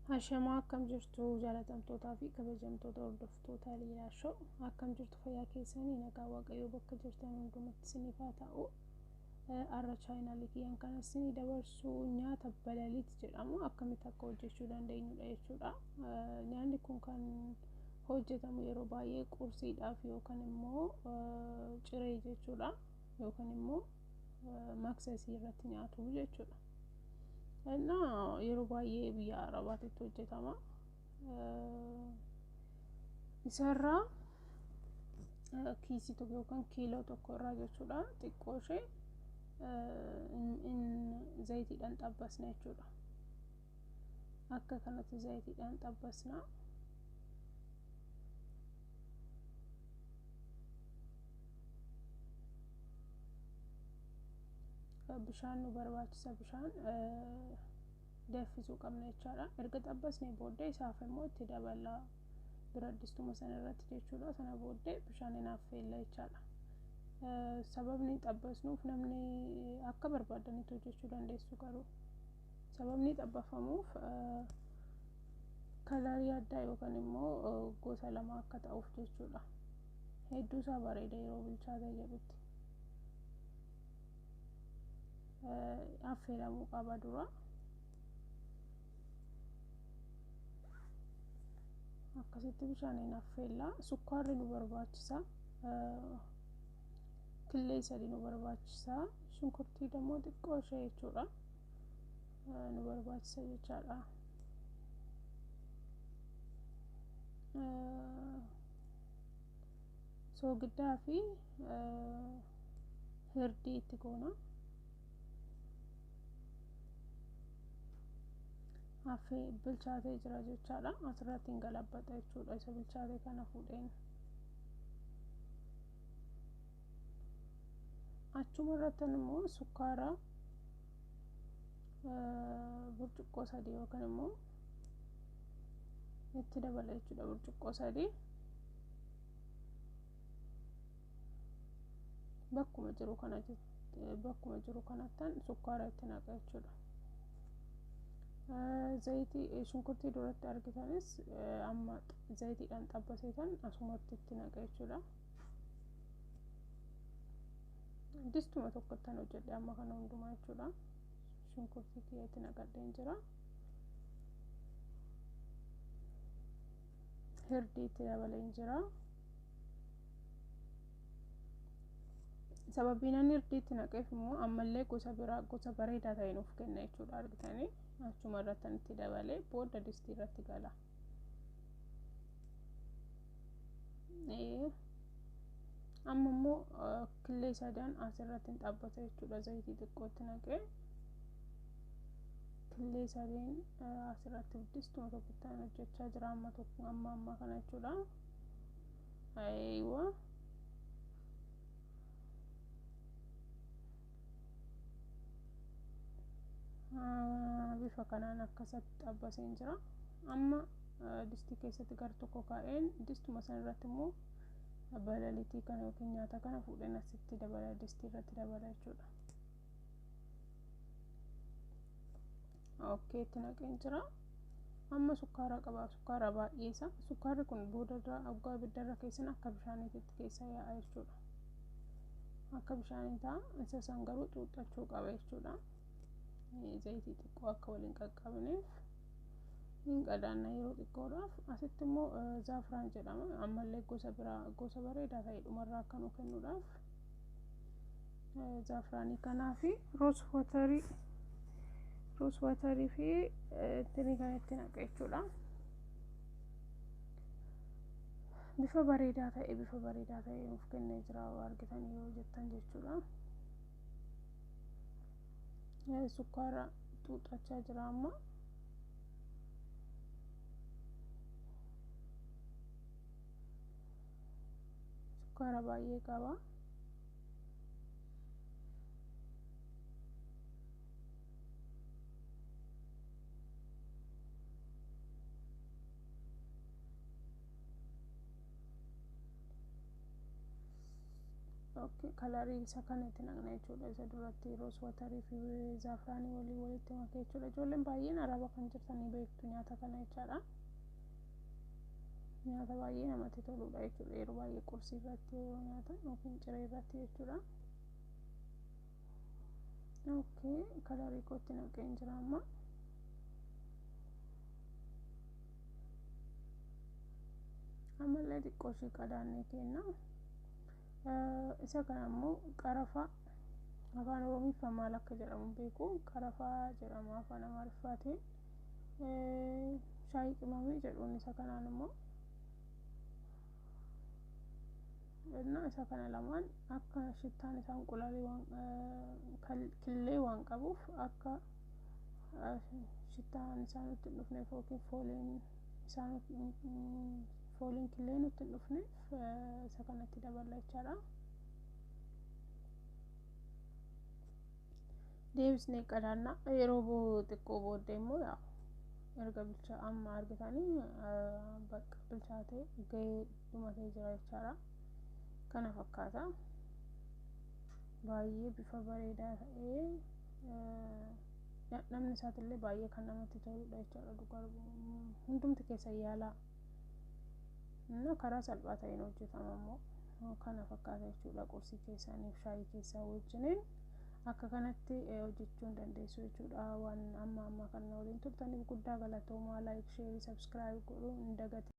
Hashamaa akkam jirtu jaalatamtootaa fi kabajamtoota hordoftoota Liilaa Show, akkam jirtu? Fayyaa keessanii? Nagaa Waaqayyoo bakka jirtan hundumatti isiniif haa ta'u. Har'a chaayinaalii kiyyaan kan isinii dabarsu nyaata balaliit jedhamu akkamitti akka hojjechuu dandeenyudha jechuudha. Nyaanni kun kan hojjetamu yeroo baay'ee qursiidhaaf yookaan immoo ciree jechuudha, yookaan immoo maksasii irratti nyaatu jechuudha. እና yeroo baay'ee biyya Arabaatitti hojjetama. Isarraa kiisii tokko yookaan kiiloo tokko irraa jechuudha, xiqqoo ishee zayitiidhaan xabbasna jechuudha. Akka kanatti zayitiidhaan xabbasna. Bishaan nu barbaachisa, bishaan danfisuu qabna jechaadha. Erga xabbasnee booddee isaaf immoo itti dabala biraddistuma sana irratti jechuudha. Sana booddee bishaan hin affeella jechaadha. Sababni xabbasnuuf, namni akka barbaadanitti hojjechuu dandeessu, garuu sababni xabbafamuuf kalarii addaa yookaan immoo gosa lama akka ta'uuf jechuudha. Hedduu isaa bareeda yeroo bilchaatee jedhutti. Affeelamuu qaba dura. Akkasitti bishaaniin affeellaa. Sukkaarri nu barbaachisa. Killee 3 nu barbaachisa. Shunkurtii immoo xiqqoo ishee jechuudha. Nu barbaachisa jechaadha. Soogiddaa fi hirdii itti goona. Affee bilchaatee jira jechaadha. Asirratti hin galabbata jechuudha, isa bilchaate kana fuudheen. Achuma irratti immoo sukkaara burcuqqoo 3 yookaan immoo itti dabala jechuudha, burcuqqoo 3. Bakkuma jiru kana, bakkuma jiru kanattan sukkaara itti naqa jechuudha. Zayitii shunkurtii duratti argitanis amma zayitiidhaan xabbaseetan asumatti itti naqa jechuudha. Distuma tokkottan hojjedhe amma kana hundumaa jechuudha. Shunkurtii kiyya itti naqadheen jira. Hirdii itti dabaleen jira. Sababiin inni hirdii itti naqeef immoo ammallee gosa biraa, gosa bareedaa ta'e nuuf kenna jechuudha. Argitanii, achuma irratti itti dabalee booda distii irratti gala. Amma immoo killee sadan asirratti hin xabbata jechuudha. Zayitii xiqqootti naqee killee sadeen asirratti distuma tokkottaan hojjechaa jira amma tokko, amma amma kana jechuudha. Aywa. Bifa kanaan akkasatti xabbaseen jira. Amma distii keessatti gar tokko kaa'een, distuma sana irratti immoo balaliitii kana yookiin nyaata kana fuudheen asitti dabala, distii irratti dabala jechuudha. Okay, itti naqeen jira. Amma sukkaara qaba, sukkaara baay'eesa. Sukkaarri kun boodarra waggaa ibiddarra keessan akka bishaaniitti keessa yaa'a jechuudha. Akka bishaanii ta'a, isa san garuu xuuxxachuu qaba jechuudha. Zayitii xiqqoo akka waliin qaqqabneef hin qadaanna yeroo xiqqoodhaaf. Asitti immoo zaafraan jedhama. Ammallee gosa biraa, gosa bareedaa ta'e dhumarraa akka nu kennuudhaaf zaafraanii kanaa fi rose waterii, rose waterii fi ittiin kan itti naqa jechuudha. Bifa bareedaa ta'e, bifa bareedaa ta'e nuuf kennee jira argitanii yoo jettan jechuudha. Sukkaara xuuxachaa jira amma. Sukkaara baay'ee qaba. Okay, kalarii isa kana itti naqna jechuudha. Isa duratti rose waterii fi zaafraanii walii walitti makee jechuudha. Ijoolleen baay'een Araba kan jirtanii beektu nyaata kana jechaadha. Nyaata baay'ee namatti toludha jechuudha. Yeroo baay'ee qursii irratti yeroo nyaatan yookiin ciree irratti jechuudha. Okay, kalarii kootti naqeen jira amma. Ammallee xiqqoo ishii qadaannee kenna. Isa kana immoo qarafaa, afaan Oromiffaa maal akka jedhamu beeku, qarafaa jedhama afaan Amaariffaatiin. Shaayii qimamii jedhuun isa kanaan immoo. Isa kana lamaan akka shittaan isaa inqulaalii waan killee waan qabuuf, akka shittaan isaa nutti hin dhufneef yookiin fooliin isaa fooliin killee nutti hin dhufneef isa kanatti daballa jechaadha. Deebisnee qadaanna. Yeroo xiqqoo booddee immoo yaa erga bilcha amma argitanii bakka bilchaatee gahee dhumatee jira jechaadha. Kana fakkaata. Baay'ee bifa bareedaa ta'ee, namni isaatillee baay'ee kan namatti toludha jechaadha. Dhugaa hundumti keessa yaalaa. Karaa salphaa ta'een hojjetama immoo kana fakkaata jechuudha. Qursii keessaniif shaayii keessaa wajjiniin akka kanatti hojjechuu hin dandeessu jechuudha. Waan amma amma kana waliin turtaniif guddaa galatoomaa. Like, share, subscribe godhuu hin dagatinaa.